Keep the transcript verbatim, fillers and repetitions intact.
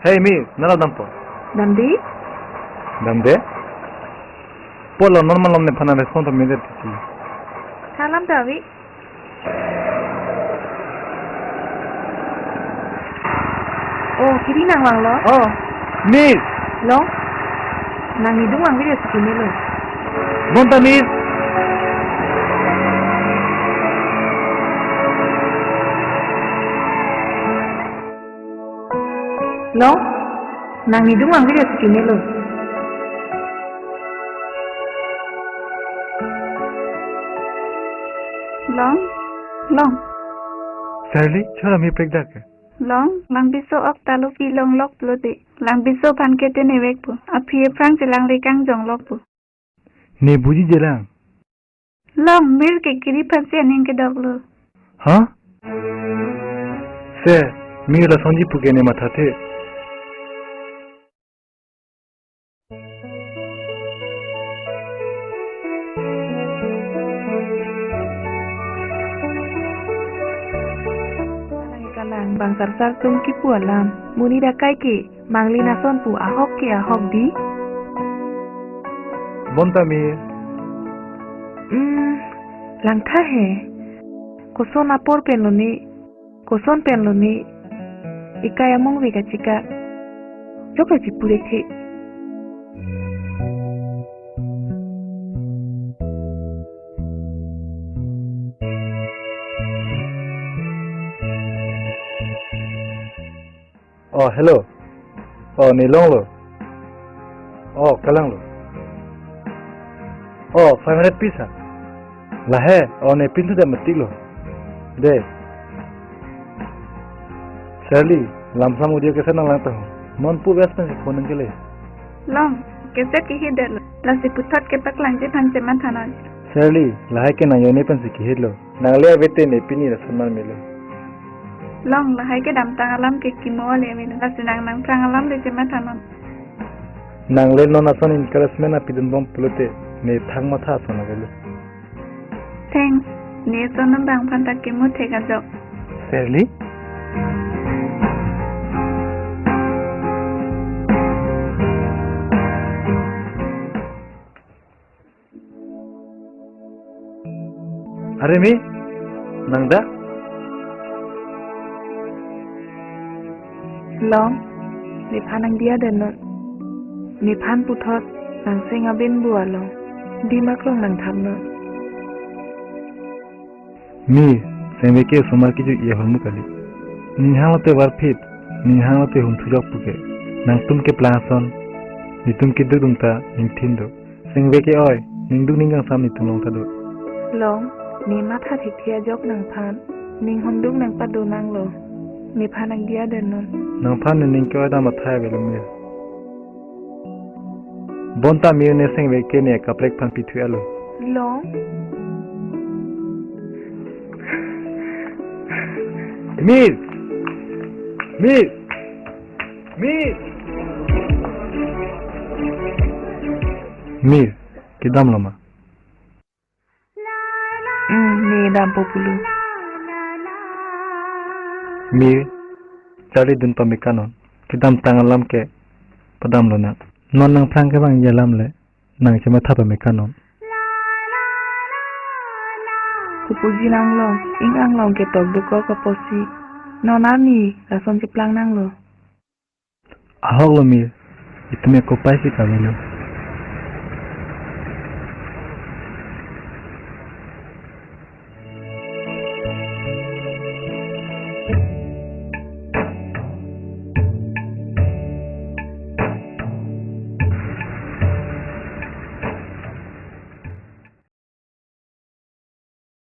Hey, Mir, nala dampo? Damde? Damde? Apotlo non malom nephan respond to mede titi. Tha alam ta ave. Oh, kiri nangvanglo? Oh, Mir. Long. Nang nidung vangve si keme lo. Bonta, Mir. Long, nang nidung vangve si keme lo. Long, Long. Serli, chora mi prekdak ke. Long, langpiso ok ta lo, pi longlok pulote. Langpiso aphan ke tenevekpo. Aphi aphrang chelangle kangjong lokpo. Ne buji jelang. Long, Mir ke kiri aphansi aning kedoklo. Ha? Se, Mir lasonji puke ne mathathe. Kalang kalang bang sarsar atum kipu alam. Monit akai ke manglin ason pu ahok ke ahok di. Bonta, Mir. Hmm, langtha he. Koson apor pen lo ne, koson pen lo ne, ekai among ve kachika. Jok la chipurek the. Oh, hello. Oh, ne longlo. Oh, kalanglo. Oh, five hundred piece ha. Lahai, oh, ne pinthu de matik lo. De. Serli, lamsam audio cassette nanglang taho. Non pu bes pensi phone nangkele. Long, cassette kehit detlo. Lasi puthot kepaklangji aphan chemathanon. Serli, lahai ke nang jone pensi kehitlo. Nangle avete ne pini lason man melo. Long, lahai kedamtang alam ke kimo ale melo. Lasi nang nangphrang alam le chemathanon. Nangle non ason encouragement apidunbom pulote ne thang matha ason avelo. Thanks. Ne ason nang bang aphan ta kimo thek ajok. Serli? Are Mir, nang da? Long, nephan nangdiya detnon. Nephan puthot nangseng aben bu along. Dimak long nangthapnon. Mir, sengve ke osomar kejui ahormu kali. Ning hang lote varphit, ning hang lote hum thujok puke. Nangtum keplang ason, netum keduk dun ta ning thin do. Sengve ke oi, ning duk ning kangsam netum long ta do. Long, ne matha thekthe ajok nangphan, ning honduk nangpado nanglo. Nephan nangdiya detnon. Nangphan ne ning ke-oi dam athai avelo Mir. Bonta Mir ne sengve ke ne kaprek aphan pithu alo. Long. Mir! Mir! Mir! Mir, kedamlo ma? Hmm, ne dampo pulo. Mir, charli dun pamekanon. Kedamtang alam ke padamlo nang. Non nangphrang kevangji alam le nang chematha pamekanon. Kopuji nanglo, ing anglong ketok dokok apotsi non arni lason cheplang nanglo. Ahok lo Mir, itum ya kopai si kavelo.